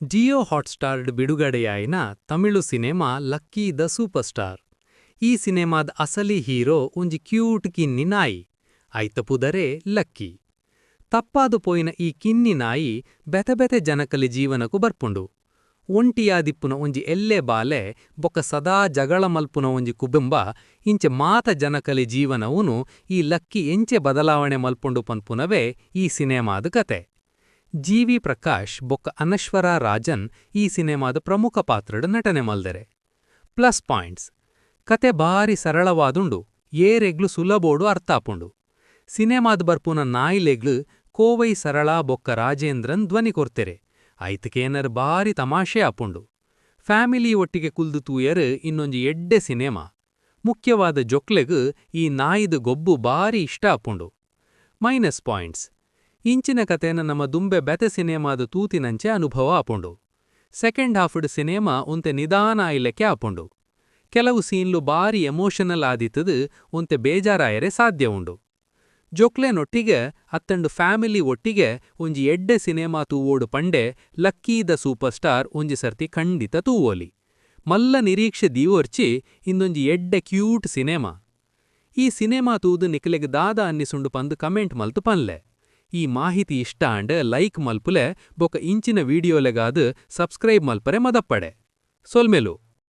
Jio Hotstar ಡ್ ಬಿಡುಗಡೆಯಾಯಿನ Tamil cinema Lucky the super star. ಈ ಸಿನೆಮಾದ ಅಸಲಿ ಹೀರೋ ಒಂಜಿ ಕ್ಯೂಟ್ ಕಿನ್ನಿ ನಾಯಿ. ಐತ ಪುದರೇ ಲಕ್ಕಿ. ತಪ್ಪಾದ್ ಪೋಯಿನ ಈ ಕಿನ್ನಿ ನಾಯಿ ಬೇತೆ ಬೇತೆ ಜನಕಲೆ ಜೀವನಗ್ ಬರ್ಪುಂಡು. ಒಂಟಿಯಾದಿಪ್ಪುನ ಒಂಜಿ ಎಲ್ಲೆ ಬಾಲೆ ಬೊಕ್ಕ ಸದಾ ಜಗಳ ಮಲ್ಪುನ ಒಂಜಿ ಕುಟುಂಬ ಇಂಚ ಮಾತ ಜನಕಲೆ ಜೀವನವೊನು ಈ ಲಕ್ಕಿ ಎಂಚೆ ಬದಲಾವಣೆ ಮಲ್ಪುಂಡು ಪನ್ಪುನವೇ ಈ ಸಿನೆಮಾದ ಕತೆ. ಜಿ.ವಿ ಪ್ರಕಾಶ್ ಬೊಕ್ಕ ಅನಶ್ವರಾ ರಾಜನ್ ಈ ಸಿನೆಮಾದ ಪ್ರಮುಖ ಪಾತ್ರಡ್ ನಟನೆ ಮಲ್ದೆರ್. ಪ್ಲಸ್ ಪಾಯಿಂಟ್ಸ್ ಕತೆ ಬಾರಿ ಸರಳವಾದುಂಡು ಏರೆಗ್ಲ ಸುಲಬೋಡು ಅರ್ಥ ಆಪುಂಡು. ಸಿನೆಮಾದ ಬರ್ಪುನ ನಾಯಿಲೆಗ್ಲ್ ಕೋವೈ ಸರಳಾ ಬೊಕ್ಕ ರಾಜೇಂದ್ರನ್ ಧ್ವನಿ ಕೊರ್ತೆರ್ ಐತ್ ಕೇನರ್ ಬಾರಿ ತಮಾಷೆ ಆಪುಂಡು. ಫ್ಯಾಮಿಲಿ ಒಟ್ಟಿಗೆ ಕುಲ್ದು ತೂಯರ್ ಇನ್ನೊಂಜಿ ಎಡ್ಡೆ ಸಿನೆಮಾ. ಮುಖ್ಯವಾದ್ ಜೊಕ್ಲೆಗ್ ಈ ನಾಯಿದ ಗೊಬ್ಬು ಬಾರಿ ಇಷ್ಟ ಆಪುಂಡು. ಮೈನಸ್ ಪಾಯಿಂಟ್ಸ್ ಇಂಚಿನ ಕತೆನ್ ನಮ ದುಂಬೆ ಬೇತೆ ಸಿನೆಮಾದ ತೂತಿನಂಚೆ ಅನುಭವ ಆಪುಂಡು. ಸೆಕೆಂಡ್ ಹಾಫ್ ಡ್ ಸಿನೆಮಾ ಒಂತೆ ನಿಧಾನ ಆಯಿಲೆಕ್ಕೆ ಆಪುಂಡು. ಕೆಲವು ಸೀನ್ ಲು ಬಾರಿ ಎಮೋಷನಲ್ ಆದಿತ್ತುದು ಒಂತೆ ಬೇಜಾರಾಯೆರೆ ಸಾಧ್ಯ ಉಂಡು. ಜೊಕ್ಲೆನೊಟ್ಟಿಗೆ ಅತ್ತುಂಡ್ ಫ್ಯಾಮಿಲಿ ಒಟ್ಟಿಗೆ ಒಂಜಿ ಎಡ್ಡೆ ಸಿನೆಮಾ ತೂವೋಡು ಪಂಡೆ ಲಕ್ಕಿ ದ ಸೂಪರ್ ಸ್ಟಾರ್ ಒಂಜಿ ಸರ್ತಿ ಖಂಡಿತ ತೂವೋಲಿ. ಮಲ್ಲ ನಿರೀಕ್ಷೆ ದೀವೊರ್ಚಿ ಇಂದೊಂಜಿ ಎಡ್ಡೆ ಕ್ಯೂಟ್ ಸಿನೆಮಾ. ಈ ಸಿನೆಮಾ ತೂದು ನಿಕಲೆಗ್ ದಾದ ಅನ್ನಿಸುಂಡು ಪಂದ್ ಕಮೆಂಟ್ ಮಲ್ತ್ ಪನ್ಲೆ. ಈ ಮಾಹಿತಿ ಇಷ್ಟ ಆಂಡ್ ಲೈಕ್ ಮಲ್ಪುಲೆ ಬೊಕ ಇಂಚಿನ ವಿಡಿಯೋಲೆಗಾದ್ ಸಬ್ಸ್ಕ್ರೈಬ್ ಮಲ್ಪರೆ ಮದಪ್ಪಡೆ. ಸೊಲ್ಮೆಲು.